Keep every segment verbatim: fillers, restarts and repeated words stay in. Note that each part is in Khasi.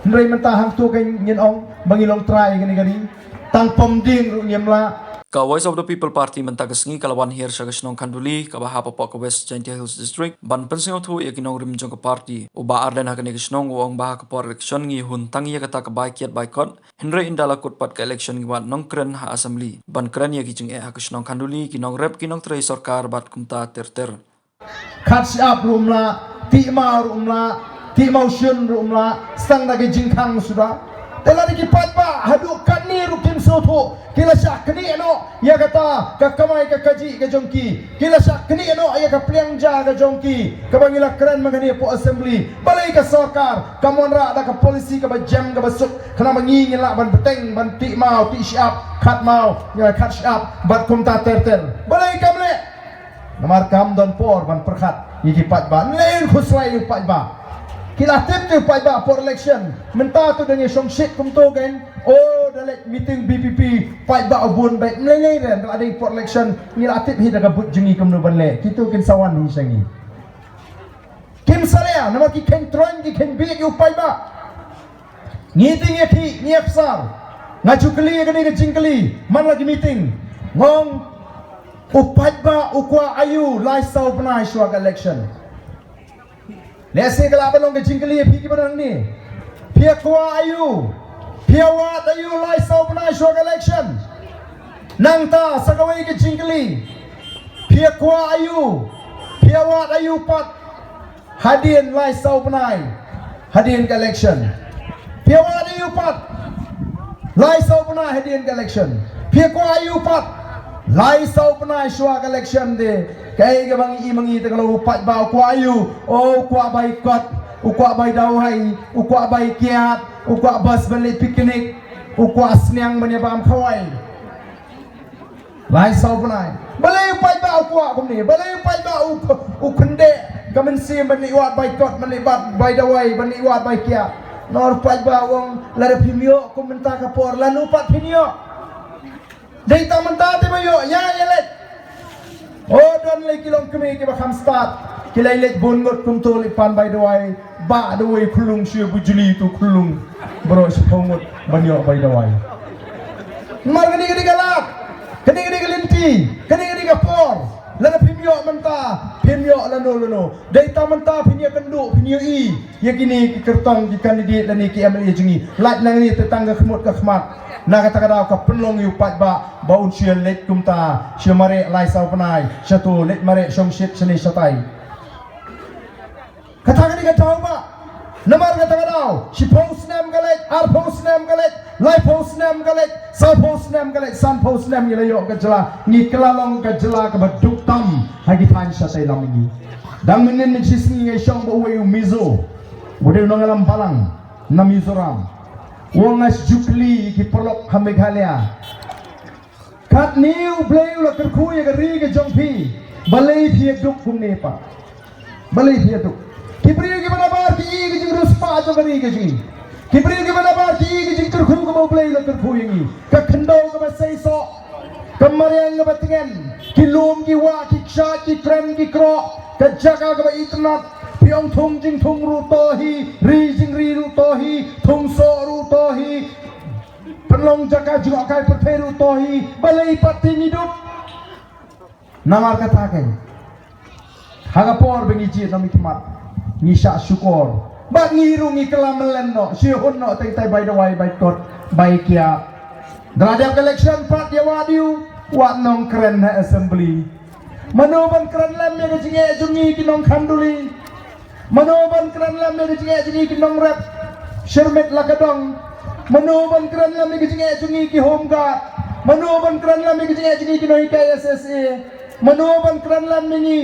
Hynrei mynta hangto ka ngin ong ba ngi long trai kane ka ri. Tang pom ding ruh ngim lah. Ka Voice of the People Party mynta ka sngi ka la wan hiar sha ka shnong Khanduli kaba hap hapoh ka West Jaintia Hills District ban pynsngewthuh ïa ki nongrim jong ka party. U Bah Ardent ha kane ka shnong u ong ba ha ka por election ngi hun tang ïa kata ka bai kiad bai kot. Hynrei ynda la kut pat ka election ngi wad nongkren ha assembly ban kren ïa ki jingeh ha ka shnong Khanduli, ki nongrep, ki nongtrei sorkar bad kumta ter ter. Khat shyiap ruh um lah, tih maw ruh um lah, tih maw shun ruh um lah, sdang da ki jingkhang suda. Te lada ki paidbah haduh katne ruh kim sngewthuh, ki la shah knieh noh ïa kata ka kamai ka kajih ka jong ki, ki la shah knieh noh ïa ka pliang ja ka jong ki kaba ngi la kren ma kane hapoh assembly. Balei ka sorkar kam wanrah da ka policy kaba jem kaba suk, khnang ba ngi ngin lah ban bteng, ban tih maw, tih shyiap, khat maw, ïa, khat shyiap bad kumta ter ter. Balei kam leh? Namar kam don por ban pyrkhat ïa ki paidbah. Leh khuslai ïa u paidbah. Ki la tip te u paidbah por election. Mynta to da ngi shongshit kumto kein. O, da leit meeting B P P, paidbah u bun beit. Mlei lei ren da la dei por election. Ngi la tip hi da ka buit jong ngi kumno ban leh. Kito kin sa wan hi sha ngi. Kim sa leh namar ki kheiñ troiñ, ki kheiñ bieit ïa u paidbah. Ngi te ngi ïa ki, ngi ïa ksar. Nga ju kylli ïa kane ka jingkylli man la ki meeting. Nga ong, u paidbah u kwah aïu lai saw bnai shuwa ka election? Lehse ka lah ban long ka jingkylli ïa phi kiba don hangne. Phi ïa kwah aïu? Phi ïa wad aïu lai saw bnai shuwa ka election? Nangta sa kawei ka jingkylli. Phi ïa kwah aïu? Phi ïa wad aïu pat hadien lai saw bnai hadien ka election? Phi ïa wad aïu pat lai saw bnai hadien ka election? Phi ïa kwah aïu pat lai saw bnai shuwa ka election? Te kaei kaba ngi i ma ngi te ka long u paidbah u kwah aïu? O, u kwah bai kot, u kwah bai dawai, u kwah bai kiad, u kwah bus ban leit picnic, u kwah sniang ban ïa bam khawai. Lai saw bnai. Balei u paidbah u kwah kumne? Balei u paidbah u, u khyndeh ka mynsiem ban leit wad bai kot, ban leit wad bai dawai, ban leit wad bai kiad? Namar u paidbah u ong lada phim ïoh kum mynta ka por, lano pat phin ïoh? Dei tang mynta te ba ïoh, ïa, ïa leit. O, don lei ki longkmie kiba kham stad, ki leit leit bun ngut kumto, leit pan bai dawai, bah dawai khunlung, shu bujli tu khunlung baroh shiphew ngut ban ïoh bai dawai. Namar kane ka dei ka lad, kane ka dei ka lynti, kane ka dei ka por. Lada phim ïoh mynta, phim ïoh lano lano. Dei tang mynta phin ïakynduh, phin ïohi ïa kine ki kyrtong, ki candidate lane ki M L A jong ngi. Lait nangne te tang ka khmut ka khmat. Na kata ka daw ka pynlong ïa u paidbah ba un shu ïa leit kumta, shu ïa mareh lai saw bnai, sha to leit mareh shongshit shane shatai. Kata ka dei ka daw bah. Namar kata ka daw, shiphew snem ka leit, arphew snem ka leit, laiphew snem ka leit, sawphew snem ka leit, sanphew snem ngi la ïoh ka jylla, ngi kylla long ka jylla kaba duk tam ha ki thaiñ shatei lam ngi. Dang mynnin mynshisngi nga ïashong bad uwei u Mizo, u dei u nongïalam balang na Mizoram. U ong, nga shu ju kylli ki paralok ha Meghalaya, katne U Blei u la kyrkhu ïa ka ri ka jong phi, balei phi ïa duk kumne pat? Balei phi ïa duk? Ki briew kiba nabar ki i ka jingriewspah jong ka ri ka jong ngi. Ki briew kiba nabar ki i ka jingkyrkhu kaba U Blei u la kyrkhu ïa ngi. Ka khyndew kaba seisoh, ka mariang kaba tngen, ki lum ki wah, ki kshaid, ki kren ki kroh, ka jaka kaba itynnat. Phi ong thung jingthung ruh to hi, ri jingri ruh to hi, thung soh ruh to hi, pynlong jaka jngohkai pyrthei ruh to hi. Balei pat te ngi duk? Namar kata kein, ha ka por ba ngi jied na mihkhmat, ngi shah shukor bad ngi ruh ngi kylla mlien noh, shu hun noh teng teng bai dawai, bai kot, bai kiad. Da la dep ka election pat ïa wad aïu? Wad nongkren ha assembly. Mano ban kren lem ïa ka jingeh jong ngi ki nong Khanduli? Mano ban kren lem ïa ka jingeh jong ngi ki nongrep Syrmit Lakadong? Mano ban kren lem ïa ka jingeh jong ngi ki home guard? Mano ban kren lem ïa ka jingeh jong ngi ki nonghikai S S A? Mano ban kren lem ïa ngi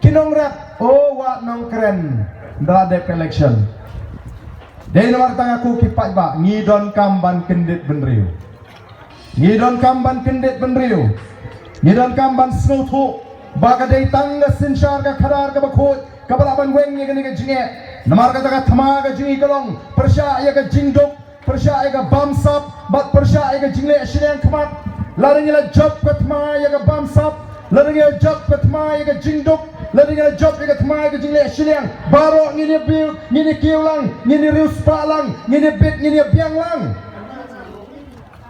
ki nongrep? O, wad nongkren da la dep ka election. Dei namar kata nga kyrpad ba ngi donkam ban kyndit bynriew. Ngi donkam ban kyndit bynriew. Ngi donkam ban sngewthuh ba ka dei tang ka synshar ka khadar kaba khuid kaba lah ban weng ïa kane ka jingeh. Namar kata ka thma ka jong ngi ka long pyrshah ïa ka jingduk, pyrshah ïa ka bamsap bad pyrshah ïa ka jingleh shiliang khmat. Lada ngi la jop ka thma ïa ka bamsap, lada ngi la jop ka thma ïa ka jingduk, Lada ngi la jop ïa ka thma ka jingleh shiliang, baroh ngin ïa bit, ngin ïa kiew lang, ngin ïa riewspah lang, ngin ïa bit, ngin ïa biang lang.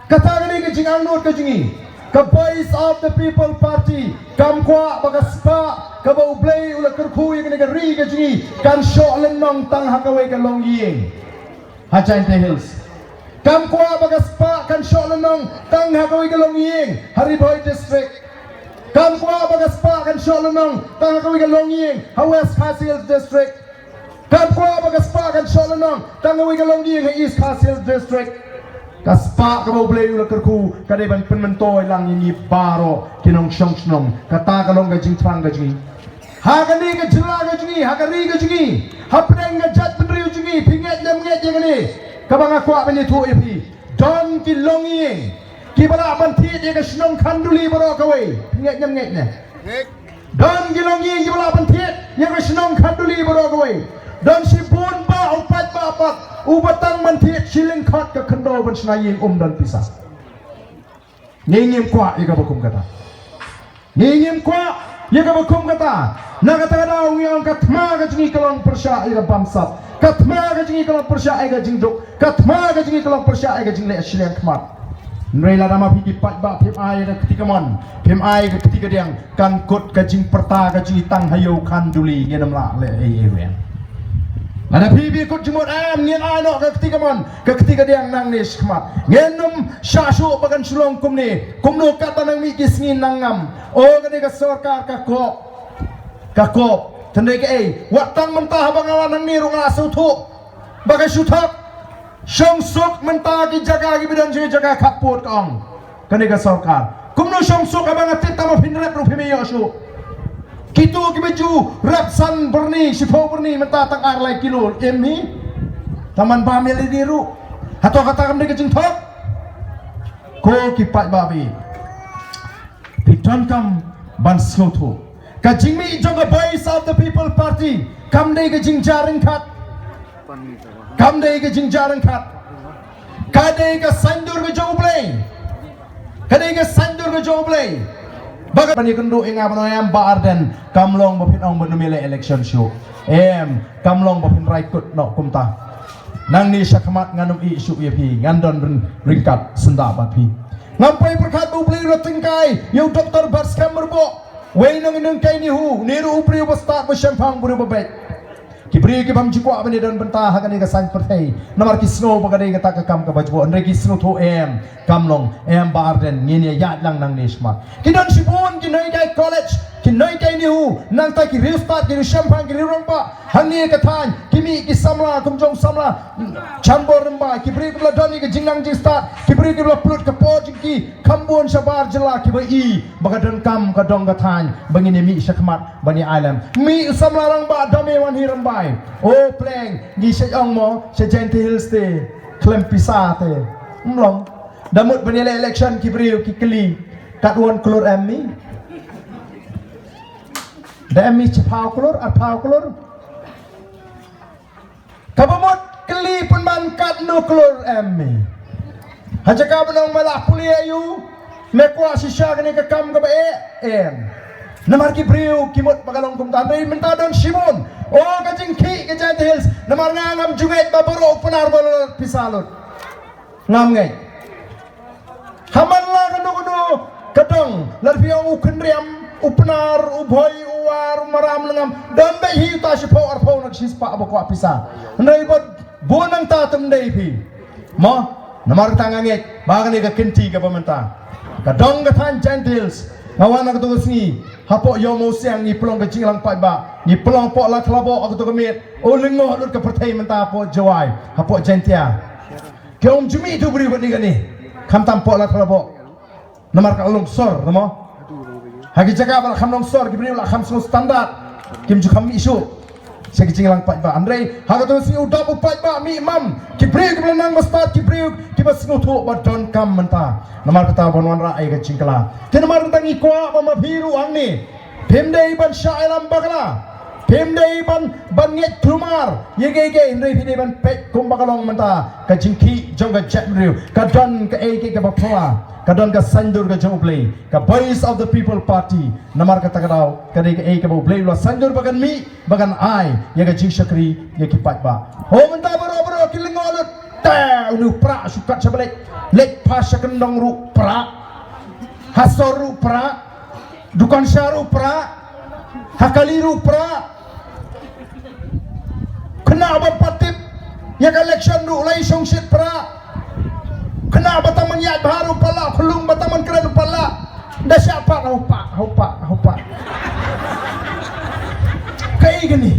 Kata kane ka jingangnud ka jong ngi, ka Voice of the People Party kam kwah ba ka spah kaba U Blei u la kyrkhu ïa kane ka ri ka jong ngi kan shoh lynnong tang ha kawei ka longïing ha Jaintia Hills. Kam kwah ba ka spah kan shoh lynnong tang ha kawei ka longïing ha Ri Bhoi District. Kam kwah ba ka spah kan shoh lynnong tang ha kawei ka longïing ha West Khasi Hills District. Kam kwah ba ka spah kan shoh lynnong tang ha kawei ka longïing ha East Khasi Hills District. Ka spah kaba U Blei u la kyrkhu ka dei ban pynmyntoi lang ïa ngi baroh ki nongshong shnong. Kata ka long ka jingthrang ka jong ngi ha kane ka jylla ka jong ngi, ha ka ri ka jong ngi, hapdeng ka jaitbynriew jong ngi. Phi ngeit ne ym ngeit ïa kane kaba nga kwah ban ïathuh ïa phi? Don ki longïing kiba lah ban thied ïa ka shnong Khanduli baroh kawei. Phi ngeit ne ym ngeit ne? Don ki longïing kiba lah ban thied ïa ka shnong Khanduli baroh kawei. Don shibun bah u paidbah pat uba tang ban thied shi lyngkhot ka khyndew ban shna ïing, um don pisa. Ngi ngim kwah ïa kaba kum kata. Ngi ngim kwah ïa kaba kum kata. Na kata ka daw ngi ong ka thma ka jong ngi ka long pyrshah ïa ka bamsap. Ka thma ka jong ngi ka long pyrshah ïa ka jingduk. Ka thma ka jong ngi ka long pyrshah ïa ka jingleh shiliang khmat. Hynrei lada ma phi ki paidbah phim ai ïa ka kti kamon, phim ai ïa ka kti kadiang, kan kut ka jingpyrta ka jong ngi tang ha ïew Khanduli, ngin ym lah leh ei ei ruh. Lada phi phi kut jingmut, em, ngin ai noh ka kti kamon, ka kti kadiang nangne shakhmat. Ngin ym shah shuh ba kan shu long kumne. Kumno katba nang mih ki sngi nang ngam? O, kane ka sorkar ka kop. Ka kop. Te hynrei kaei, wat tang mynta haba nga wan hangne ruh nga la sngewthuh ba ka shu thok. Shong suk mynta ki jaka kiba don sha ki jaka khappud, ka ong kane ka sorkar. Kumno shong suk haba nga tip tang ba phin rep ruh phim ïoh shuh? Kito kiba ju rep san byrni, shiphew byrni mynta tang ar lai kilo, em hi? Tang ban bam ïa lade ruh. Hato kata kam dei ka jingthok? Ko ki paidbah, phi donkam ban sngewthuh. Ka jingmih jong ka Voice of the People Party kam dei ka jingja ryngkat. Kam dei ka jingja ryngkat. Ka dei ka saiñdur ka jong U Blei. Ka dei ka saiñdur ka jong U Blei. Ba ka ban ïakynduh ïa nga ban ong, em Bah Ardent, kam long ba phin ong ban ym leh election shuh. Em, kam long ba phin rai kut noh kumta. Nangne shakhmat ngan ym ïeh shuh ïa phi, ngan don ryn-, ryngkat syndah bad phi. Ngam poi pyrkhat ba U Blei u la tyngkai ïa u Doktor Batskhem Myrboh. Wei nong nong kai ni hu, ni ruh u briew ba stad, ba shemphang, briew ba beit. Ki briew ki bym ju kwah ban ïadon bynta ha kane ka saiñ pyrthei namar ki sngew ba ka dei kata ka kam kaba jubor. Hynrei ki sngewthuh, em, kam long, em Bah Ardent, ngin ïa ïaid lang nangne shakhmat. Ki don shibun ki Noi Kai College, ki Noi Kai ni hu, nangta ki riewstad, ki riew shemphang, ki riew rangbah. Hangne ka thaiñ ki mih ki samla, kum jong samla Chanbor Rymbai, ki briew kiba la don ïa ka jingnang jingstad, ki briew kiba la pynlut ka por jong ki, kham bun shabar jylla kiba i ba ka donkam ka dong ka thaiñ ba ngin ïa mih shakhmat ban ïa ai lem. Mih u samla rangbah Dame Wanhi Rymbai. O pleng, ngi shait ong mo, sha Jaintia Hills te khlem pisa te. Ym long. Da mut ban ïa leh election ki briew ki kylli, katwon klur em mih? Da em mih shiphew klur, arphew klur? Kaba mut kylli pynban katno klur em mih? Ha jaka ban ong me la pule ïa u, me kwah shisha kane ka kam kaba eh, em. Namar ki briew ki mut ba ka long kumta. Hynrei mynta don shibun. O ka jingkhih ka Jaintia Hills. Namar nga ngam ju ngeit ba baroh u Pnar ba la pisa lut. Ngam ngeit. Ha man la kano kano ka dong, lada phi ong u Khynriam, u Pnar, u Bhoi, u War, u Maram, Lyngngam, don beit hi uta shiphew arphew na ka shispah ba kwah pisa. Hynrei bad bun nangta ym dei phi. Mo, namar kata nga ngeit ba kane ka kynti kaba mynta, ka dong ka thaiñ Jaintia Hills, nga wan ha kato ka sngi hapoh Ïew Mawsiang, ngi pynlong ka jingïalang paidbah, ngi pynlong hapoh Ladthadlaboh ha kato ka miet. O, lyngngoh lut ka pyrthei mynta hapoh Jowai, hapoh Jaintia. Ki ong ym ju mih tu briew bad ni kane. Khamtam hapoh Ladthadlaboh. Namar ka long sor, namo? Ha ki jaka ba la kham long sor, ki briew la kham sngew standard, kim ju kham mih shuh. Sha ki jingïalang paidbah. Hynrei ha kato ka sngi u dap u paidbah mih mam. Ki briew kiba la nang ba stad, ki briew kiba sngewthuh ba donkam mynta. Namar kata ban wanrah ïa ka jingkylla. Te namar kata ngi kwah ba ma phi ruh hangne, phim dei ban shah ïalam bakla. Phim dei ban, ban ngeit thumar ïa kiei kiei, hynrei phi dei ban peit kumba ka long mynta ka jingkhih jong ka jaitbynriew. Ka don kaei kaei kaba phylla, ka don ka saiñdur ka jong U Blei, ka Voice of the People Party. Namar kata ka daw ka dei kaei kaba U Blei u la saiñdur ba kan mih, ba kan ai ïa ka jingshakri ïa ki paidbah. Ho mynta baroh baroh ki lyngngoh lut. Te une u Prah shu kat sha ba leit, leit pha sha kyndong ruh Prah, ha sor ruh Prah, dukan sha ruh Prah, ha kali ruh Prah. Khynnah ba pat tip ïa ka election ruh la i shongshit Prah. Khynnah ba tang ban ïaid bha ruh pat la, khyllung ba tang ban kren ruh pat la. Da shah pat, hau pat, hau pat, hau pat. Kaei kane?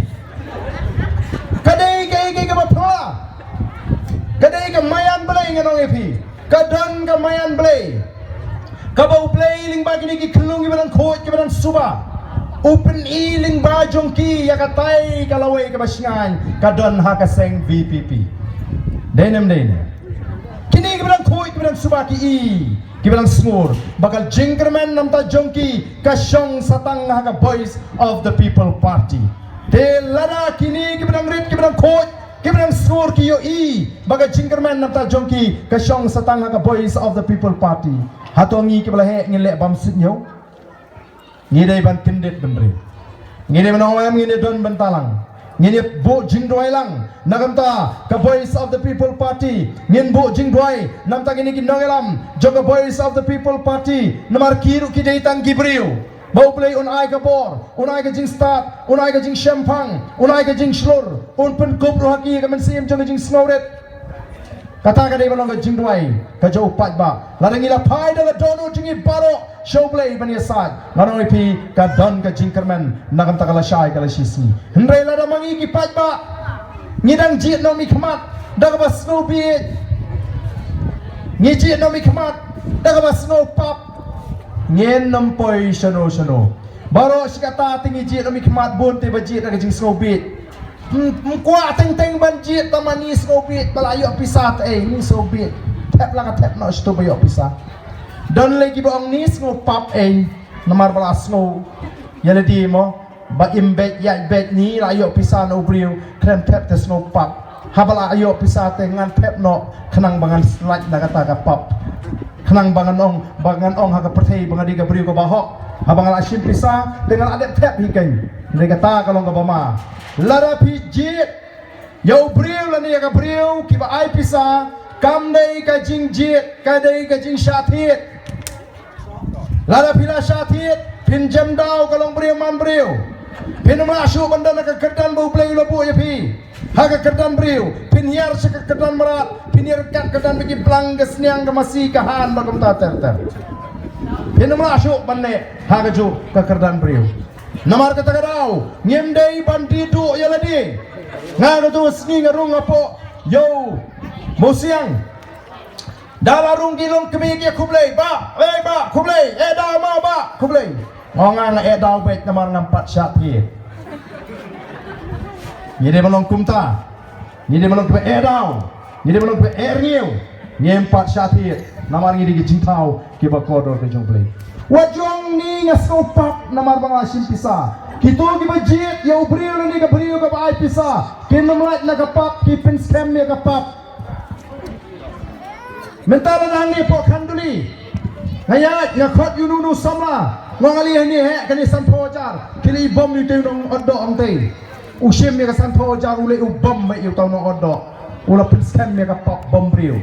Ka dei kaei kaei kaba phylla. Ka dei ka maïan Blei, ngan ong ïa phi. Ka don ka maïan Blei kaba U Blei lyngba kine ki khyllung kiba dang khuid, kiba dang suba, u pyni lyngba jong ki ïa katai ka lawei kaba shngaiñ ka don ha ka seng V P P. Dei ne em dei ne? Kine kiba dang khuid, kiba dang suba ki i, kiba dang sngur ba ka jingkyrmen namta jong ki ka shong sa tang ha ka Voice of the People Party. Te lada kine kiba dang rit, kiba dang khuid, kiba dang sngur ki ïohi ba ka jingkyrmen namta jong ki ka shong sa tang ha ka Voice of the People Party, hato ngi kiba la heh ngin leh bymsuidñiew? Ngi dei ban kyndit bynriew. Ngi dei ban ong em, ngi dei don bynta lang. Ngin ïa buh jingduwai lang na ka bynta ka Voice of the People Party. Ngin buh jingduwai na ka bynta kine ki nongïalam jong ka Voice of the People Party. Namar ki ruh ki dei tang ki briew ba U Blei un ai ka bor, un ai ka jingstad, un ai ka jingshemphang, un ai ka jingshlur, un pynkup ruh ha ki ka mynsiem jong ka jingsngewrit. Kata ka dei ban long ka jingduwai ka jong u paidbah. Lada ngi la phai da ka dohnud jong ngi baroh sha U Blei ban ïasaid, ngan ong ïa phi ka don ka jingkyrmen na ka bynta ka lashai ka lashisngi. Hynrei lada ma ngi ki paidbah ngi dang jied na u mihkhmat da kaba sngewbieit, ngi jied na u mihkhmat da kaba sngewpap, ngin nym poi shano shano. Baroh shi katta te ngi jied na u mihkhmat, bun te ba jied da ka jingsngewbieit. Ym, ym kwah teng teng ban jied, tang ma ngi sngewbieit ba la ïoh pisa te ei, ngi sngewbieit. Thep la ka thep noh shatu ba ïoh pisa. Don lei kiba ong ngi sngewpap ei, namar ba la sngew ïa lade mo, ba im beit ïaid beit, ngi la ïoh pisa na u briew, khlem thep te sngewpap. Haba la ïoh pisa te ngan thep noh khnang ba ngan slait na kata ka pap. Khnang ba ngan ong, ba ngan ong ha ka pyrthei ba nga dei ka briew kaba hok. Haba nga la shim pisa te nga la dep thep hi keiñ. Dei kata ka long kaba ma. Lada phi jied ïa u briew lane ïa ka briew kiba ai pisa, kam dei ka jingjied, ka dei ka jingshah thied. Lada phi la shah thied, phin jem daw ka long briew man briew. Phin ym lah shuh ban don ha ka kyrdan ba U Blei u la buh ïa phi. Ha ka kyrdan briew, phin hiar sha ka kyrdan mrad, phin hiar kat kyrdan ba ki blang, ka sniang, ka masi, ka han, ba kumta ter ter. Phin ym lah shuh ban leh ha kajuh ka kyrdan briew. Namar kata ka daw ngim dei ban die duh ïa lade. Nga katu sngi nga rung hapoh ïew Mawsiang. Da la rung ki long kmie ki khublei, bah, eh bah, khublei, eh daw ma bah, khublei. Nga nga eh daw beit namar ngam pat shah thied. Ngi dei ban long kumta. Ngi dei ban long kiba eh daw. Ngi dei ban long kiba eh rngiew. Ngim pat shah thied namar ngi dei ki jingthaw kiba kordor ka jong U Blei. Wat jong ngi nga sngewpap namar ba nga la shim pisa. Kito kiba jied ïa u briew lane ka briew kaba ai pisa, kim nym lait na ka pap, ki pynskhem ïa ka pap. Mynta la dang ni pok khanduli. Nga ïaid nga khot ïa uno uno samla. Nga ong ale hangne heh kane sanphew hajar. Ki la i bom ïa uto u nongotdoh hangtei. U shim ïa ka sanphew hajar u leh u bom beit ïa uto u nongotdoh. U la pynskhem ïa ka pap bom briew.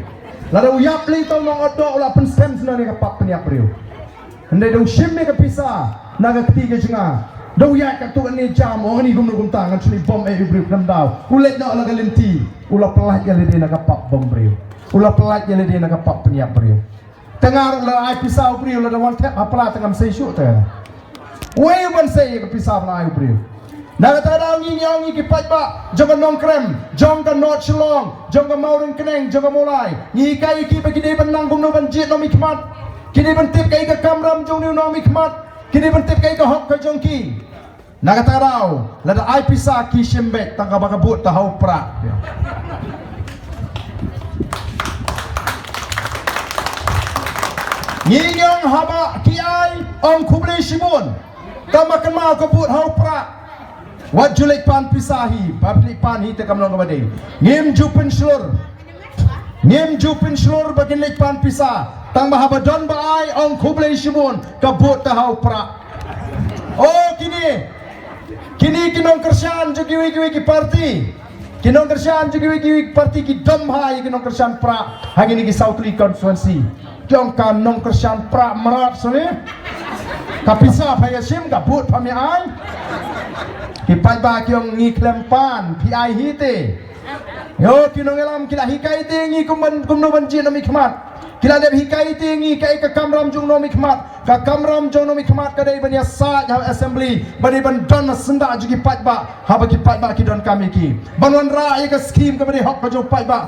Lada u ïap lei uto u nongotdoh u la pynskhem shuh ïa ka pap pynïap briew. Hynrei da u shim ïa ka pisa na ka kti ka jong nga. Da u ïaid katto katne jam, ong ani kumno kumta, ngan shu leit bom eh ïa u briew, khlem daw. U leit noh la ka lynti, u la pyllait ïa lade na ka pap bom briew. U la pyllait ïa lade na ka pap pynïap briew. Te nga ruh lada ai pisa u briew, lada wan thep ha pla te ngam sei shuh te. Wei ban sei ïa ka pisa ba la ai u briew. Na kata ka daw ngi, ngi ong ïa ki paidbah jong ka Nongkrem, jong ka North Shillong, jong ka Mawryngkneng, jong ka Mawlai, ngi hikai ïa ki ba ki dei ban nang kumno ban jied na u mihkhmat. Ki dei ban tip kaei ka kamram jong une u nongmihkhmat. Ki dei ban tip kaei ka hok ka jong ki. Na kata ka daw lada ai pisa ki shim beit, tang kaba ka bud ta ha u Prah. Ngi ong haba ki ai, ong khublei shibun. Tang ba kynmaw ka bud ha u Prah. Wat ju leit pan pisa hi, ba leit pan hi te kam long kaba dei. Ngim ju pynshlur. Ngim ju pynshlur ba kin leit pan pisa. Tang ba haba don ba ai ong khublei shibun ka vote ka ha u Prah. O kine. Kine ki nongkyrshan jong kiwei kiwei ki party. Ki nongkyrshan jong kiwei kiwei ki party ki dom ha ïa ki nongkyrshan Prah ha kine ki saw tylli ki constituency. Ki ong ka nongkyrshan Prah mrad sani. Ka pisa pha ïa shim, ka vote pha ïa ai. Ki paidbah ki ong ngi khlem pan, phi ai hi te. Ïo, ki nongïalam ki la hikai te ngi kum ban, kumno ban jied na mihkhmat. Ki la dep hikai te ngi kaei ka kamram jong u nongmihkhmat. Ka kamram jong u nongmihkhmat ka dei ban ïasaid ha assembly, ba dei ban don na syndah jong ki paidbah, haba ki paidbah ki donkam ïa ki. Ban wanrah ïa ka scheme kaba dei hok ka jong u paidbah.